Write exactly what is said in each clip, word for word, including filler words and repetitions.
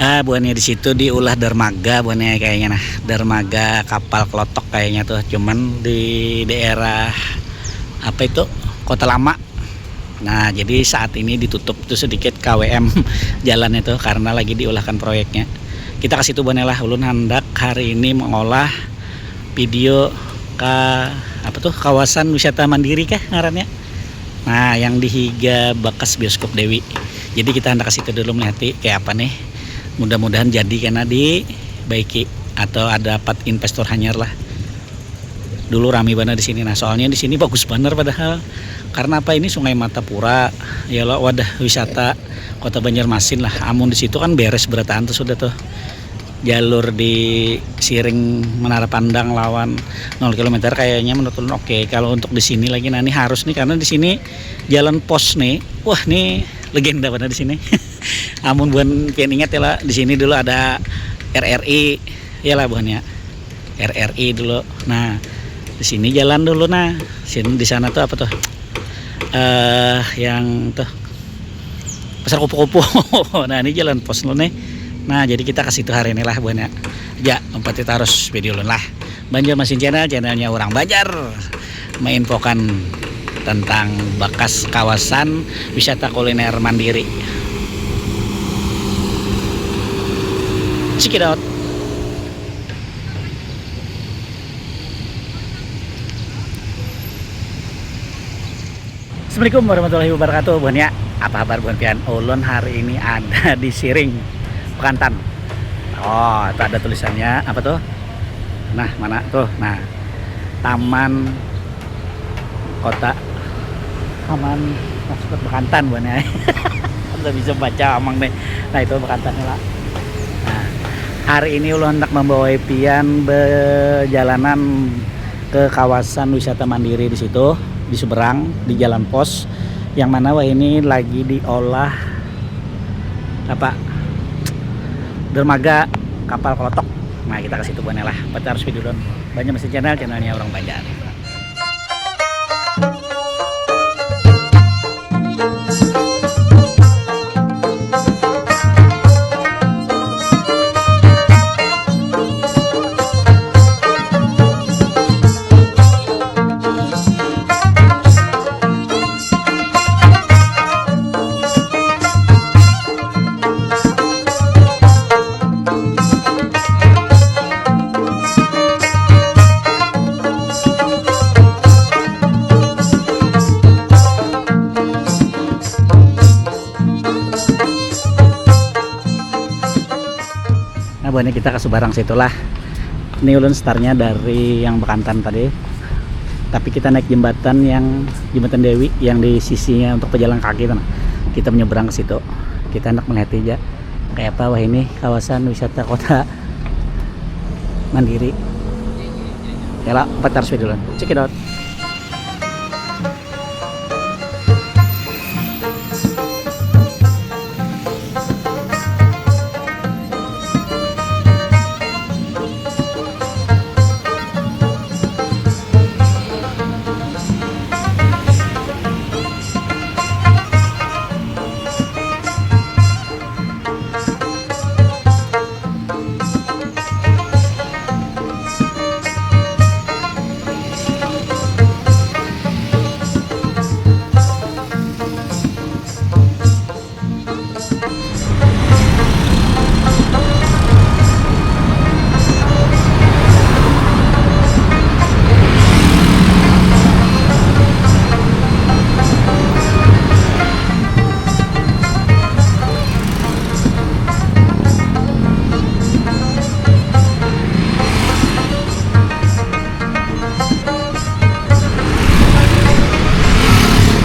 Ah, buahnya di situ diulah dermaga, buahnya kayaknya, nah, dermaga kapal kelotok kayaknya tuh, cuman di daerah apa itu, Kota Lama. Nah, jadi saat ini ditutup tuh sedikit K W M jalannya tuh karena lagi diulahkan proyeknya. Kita ke situ, buahnya lah, ulun hendak hari ini mengolah video ke apa tuh, kawasan wisata mandiri kah ngarannya. Nah, yang di higa bakas bioskop Dewi. Jadi kita hendak ke situ dulu melihati kayak apa nih. Mudah-mudahan jadi kena dibaiki atau ada dapat investor hanyar lah. Dulu rame banget di sini. Nah, soalnya di sini bagus banget padahal. Karena apa, ini Sungai Martapura, ya lo, wadah wisata Kota Banjarmasin lah. Amun di situ kan beres berataan tuh sudah tuh. Jalur di Siring Menara Pandang lawan nol kilometer kayaknya menurut ulun oke. Kalau untuk di sini lagi, nah, ini harus nih karena di sini jalan pos nih. Wah, nih legenda banget di sini. Amun buhan pian ingat ya lah, di sini dulu ada R R I, ya lah buhannya. R R I dulu. Nah, di sini jalan dulu, nah. Sini, di sana tuh apa tuh? Eh, yang tuh Pasar Kupu-Kupu. Nah, ini jalan pos dulu nih. Nah, jadi kita ke situ hari ini lah buhannya. Ya, empat kita harus video ulun lah. Banjarmasin Channel, channelnya orang Banjar, menginfokan tentang bakas kawasan wisata kuliner mandiri. Check it out. Assalamualaikum warahmatullahi wabarakatuh, buhannya. Apa kabar buhan pian? Ulun hari ini ada di Siring, Bekantan. Oh, itu ada tulisannya apa tuh? Nah, mana tuh? Nah, Taman Kota, Taman Maskot Bekantan, buhannya. Udah bisa baca amang nih. Nah, itu Bekantannya lah. Nah, hari ini ulun hendak membawa pian berjalanan ke kawasan wisata mandiri di situ, di seberang, di jalan pos, yang mana wah ini lagi diolah apa, dermaga kapal kelotok. Nah, kita ke situ buhannya lah. Berarti harus video dulu. Banjarmasin Channel, channelnya orang Banjar. Nah, buhannya kita ke seberang situ lah. Ini ulun startnya dari yang Bekantan tadi. Tapi kita naik jembatan yang, Jembatan Dewi yang di sisinya untuk pejalan kaki itu, nah. Kita menyeberang ke situ. Kita hendak melihat aja kayak apa wah ini kawasan wisata Kota Mandiri. Ya lah, empat harus dulu. Check it out.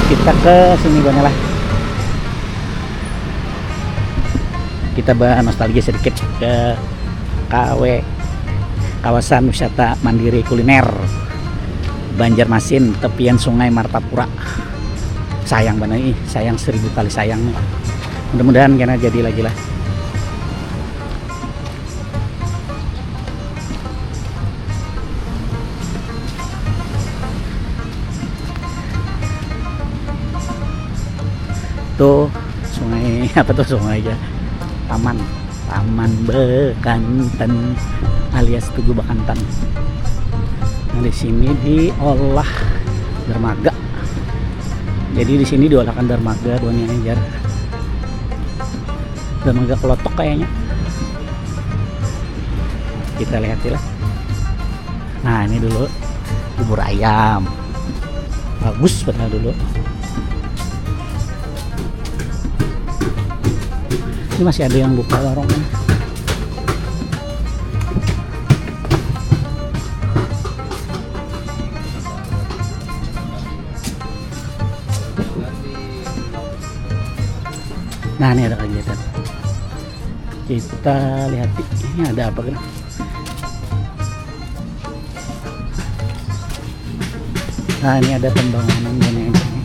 Kita ke sini buhannya lah. Kita bernostalgia sedikit ke K W, kawasan wisata mandiri kuliner Banjarmasin, tepian Sungai Martapura. Sayang benar nih, sayang seribu kali sayang nih. Mudah-mudahan kena jadi lagi lah. Tuh, sungai, apa tuh, sungai aja. Taman. Taman Bekantan alias Tugu Bekantan. Nah, di sini diolah dermaga. Jadi di sini diolahkan dermaga, buhannya, jar. Dermaga kelotok kayaknya. Kita lihat lah. Nah, ini dulu bubur ayam. Bagus benar dulu. Ini masih ada yang buka warungnya. Nah, ini ada kegiatan. Kita lihat ini ada apa, kan? Nah, ini ada pembangunan dan yang ini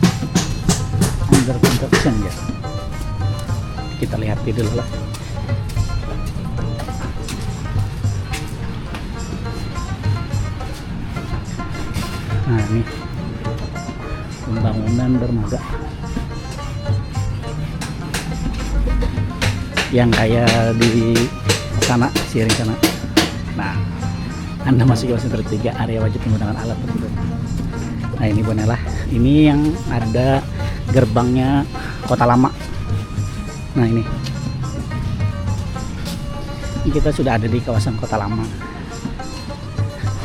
under construction, ya. Kita lihat dulu lah. Nah, ini pembangunan dermaga yang kayak di sana, Siring sana. Nah, Anda masih kawasan tertiga, area wajib menggunakan alat tersebut. Nah, ini, buhannya lah. Ini yang ada gerbangnya Kota Lama. Nah, ini. Ini kita sudah ada di kawasan Kota Lama.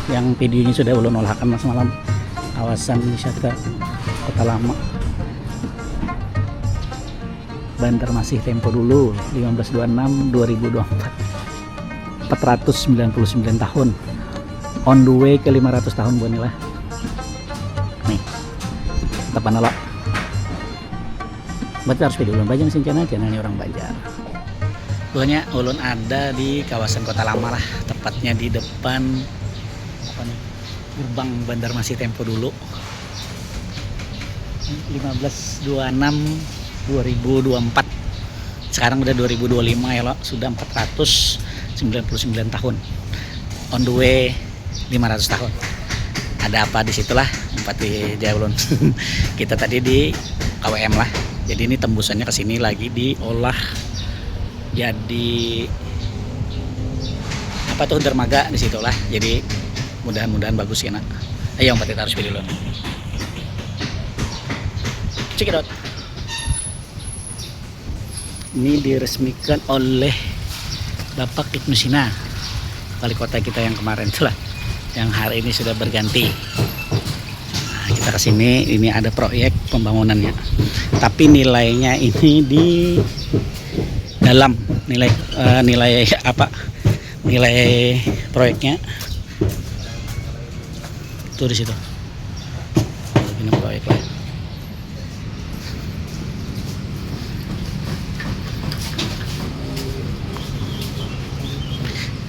Yang videonya sudah ulun olahakan, Mas, malam. Kawasan wisata Kota Lama. Banjarmasin tempo dulu, lima belas dua enam dua ribu dua puluh empat. Empat ratus sembilan puluh sembilan tahun. On the way ke lima ratus tahun, buhannya lah. Nih. Tepan lo. Berarti harus video ulun Banjar sih, channel, channelnya orang Banjar. Buhannya, ulun ada di kawasan Kota Lama lah, tepatnya di depan apa nih, gerbang Banjarmasin tempo dulu, lima belas dua enam dua ribu dua empat. Sekarang udah dua ribu dua lima ya lo, sudah empat ratus sembilan puluh sembilan tahun. On the way lima ratus tahun. Ada apa di situlah, empat di jauh ulun. Kita tadi di K W M lah. Jadi ini tembusannya ke sini lagi diolah jadi apa tuh, dermaga di situlah. Jadi mudahan-mudahan bagus ya, nak. Ayo, empat kita harus pilih ulun. Cekidot. Ini diresmikan oleh Bapak Ibnu Sina, wali kota kita yang kemarin itulah, yang hari ini sudah berganti. Nah, kita ke sini, ini ada proyek pembangunannya. Tapi nilainya ini di dalam, nilai, eh, nilai apa? Nilai proyeknya tuh di situ. Ini proyek lah.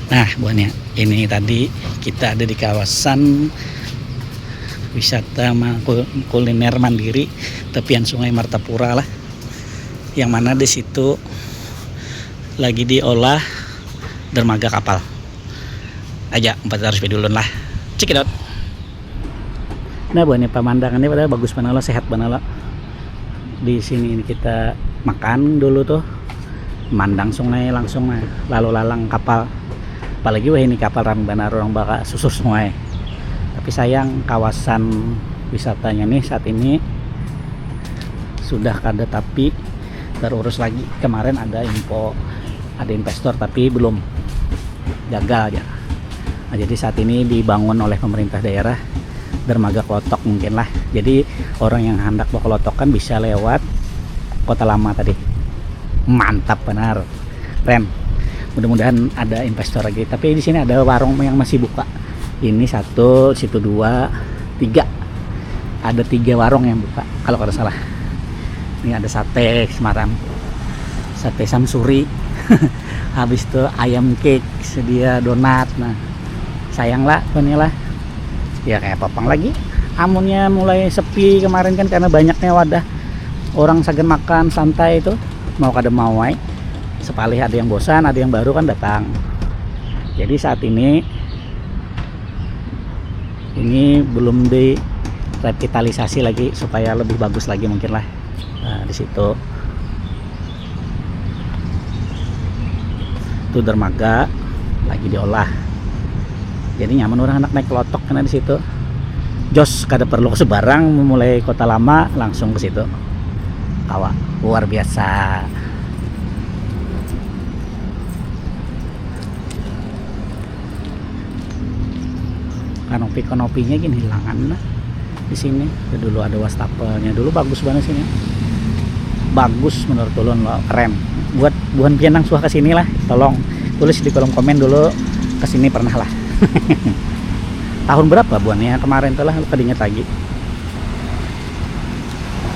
Nah, buhannya, ini tadi kita ada di kawasan wisata ma-, kul-, kuliner mandiri tepian Sungai Martapura lah, yang mana di situ lagi diolah dermaga kapal. Aja empat ratus dulu lah. Check it out. Nah, buhannya, pemandangannya padahal bagus banar lo, sehat banar lo. Di sini ini kita makan dulu tuh, mandang sungai langsung, nah, lalu lalang kapal. Apalagi wah ini kapal rame banar, orang baka susur sungai. Tapi sayang, kawasan wisatanya nih saat ini sudah kada tapi terurus lagi. Kemarin ada info ada investor tapi belum, gagal aja. Nah, jadi saat ini dibangun oleh pemerintah daerah dermaga klotok mungkin lah. Jadi orang yang hendak berkelotok kan bisa lewat Kota Lama tadi. Mantap benar. Keren. Mudah-mudahan ada investor lagi. Tapi di sini ada warung yang masih buka. Ini satu, situ dua, tiga. Ada tiga warung yang buka kalau kada salah. Ini ada sate Semarang, sate Samsuri, habis itu ayam cake, sedia donat. Nah, sayang lah, ini lah. Ya, kayak apa pang lagi. Amunnya mulai sepi kemarin kan karena banyaknya wadah orang sagan makan santai itu, mau kada mau ai. Sepalih ada yang bosan, ada yang baru kan datang. Jadi saat ini ini belum direvitalisasi lagi supaya lebih bagus lagi mungkin lah. Nah, di situ. dermaga lagi diolah. Jadi nyaman orang handak naik kelotok kena di situ. Jos kada perlu ke sebarang, mulai Kota Lama langsung ke situ. Kawa, luar biasa. Kanopi-kanopinya gini hilangan lah di sini. Dulu ada wastafelnya, dulu bagus banget sini. Bagus menurut ulun loh, keren. Buat buhan pian nang suah ke sini lah, tolong tulis di kolom komen dulu ke sini pernah lah. Tahun berapa buhannya kemarin tuh lah, kada ingat lagi.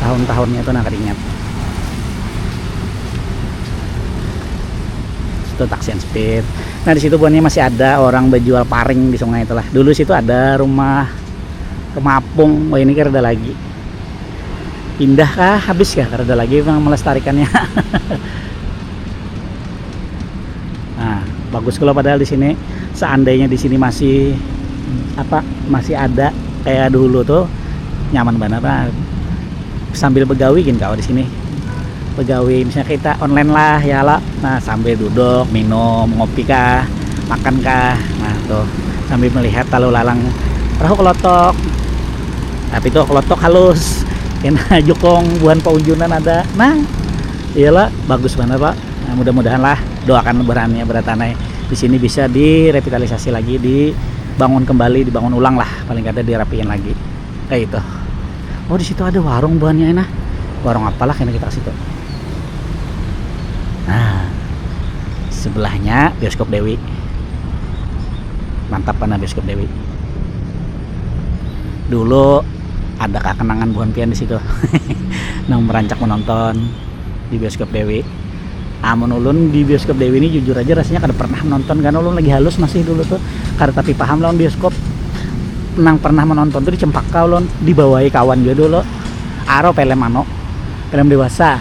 Tahun-tahunnya tuh nah, kada ingat. Itu taksian speed. Nah, di situ buhannya masih ada orang berjual paring di sungai itulah. Dulu situ ada rumah, rumah apung. Wah, ini kada ada lagi. Pindah kah? Habis kah? Kada ada lagi yang melestarikannya. Nah, bagus kalau padahal di sini, seandainya di sini masih apa, masih ada kayak dulu tuh, nyaman banget lah. Sambil begawi gini kalau di sini. Begawi misalnya kita online lah ya lah. Nah, sambil duduk, minum, ngopi kah, makan kah. Nah, tuh sambil melihat lalu lalang perahu kelotok. Tapi tuh kelotok halus. Kena jukung buhan paunjunan ada. Nah, iyalah, bagus banget, Pak. Nah, mudah-mudahan lah, doakan berannya beratanai di sini bisa direvitalisasi lagi, dibangun kembali, dibangun ulang lah, paling kada dirapiin lagi. Kayak itu. Oh, di situ ada warung buhannya, nah. Warung apalah kena kita ke situ. Nah, sebelahnya bioskop Dewi. Mantap mana bioskop Dewi. Dulu ada kenangan buhan pian di situ. Nang merancak menonton di bioskop Dewi. Amun ulun di bioskop Dewi ini jujur aja rasanya kada pernah menonton karena ulun lagi halus masih dulu tuh. Kada tapi paham lawan bioskop. Nang pernah menonton tuh di Cempaka ulun, dibawai kawan juga dulu. Aro film anu, film dewasa.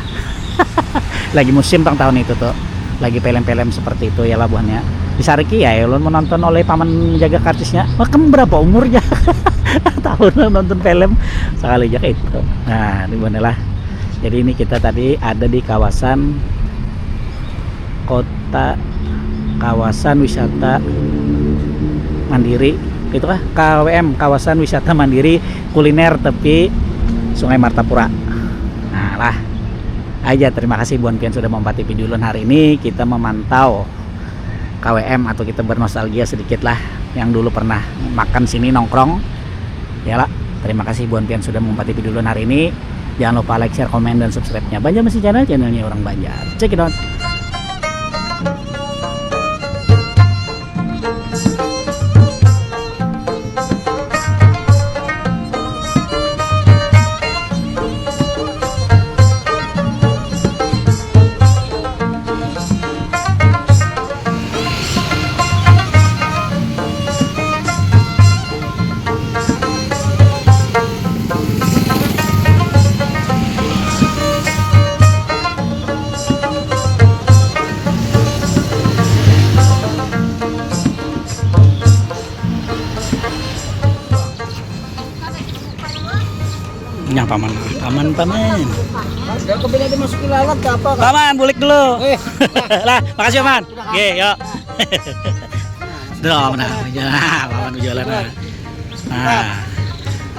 Lagi musim tang tahun itu tuh. Lagi film-film seperti itu ya lah buhannya. Di Sariki ya ulun menonton oleh paman jaga karcisnya. Wah, kamu berapa umurnya? Tahun nonton film sekali aja kayak itu. Nah, di mana lah. Jadi ini kita tadi ada di kawasan kota, kawasan wisata mandiri, itu kah? K W M, kawasan wisata mandiri kuliner tepi Sungai Martapura. Nah lah, aja terima kasih buan pian sudah mempati video ulun hari ini. Kita memantau K W M atau kita bernostalgia sedikit lah yang dulu pernah makan sini nongkrong. Ya lah, terima kasih buan pian sudah mempati video ulun hari ini. Jangan lupa like, share, komen, dan subscribe-nya Banjar Masih Channel, channelnya orang Banjar. Check it out. Nah, paman, paman, paman. Dah kebina dimasuki lalat ke apa? Paman, bulik dulu. Eh. Lah, makasih, Paman. Oke, yuk. Duh, nah, nah, paman berjalan, nah. Nah.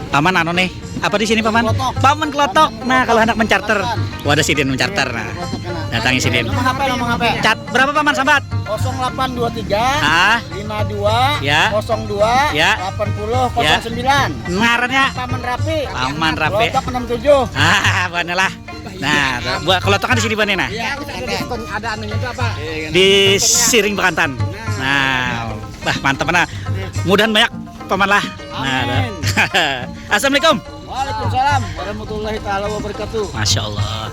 Paman anu nih, apa di sini, Paman? Kelotok. Paman Kelotok. Nah, kalau hendak mencarter, wadah sidin mencarter, nah. Kelotok kena. Datangi sidin. Nomor H P, nomor H P. Cat berapa, Paman, sambat? Kosong delapan dua tiga, ah, lima dua, ya, kosong dua, ya, delapan puluh, ya, kosong sembilan. Ngarannya? Paman Rapi. Paman Rapi. Kelotok enam tujuh. Ah, bener lah. Nah, buat kelotokan di sini, Bang, nih, nah. Iya, ada diskon, ada anunya itu apa? Di Siring Bekantan. Nah, wah, mantap, nah. Mudahan banyak paman lah. Nah, amin. Assalamualaikum. Waalaikumsalam warahmatullahi taala wabarakatuh. Masya Allah.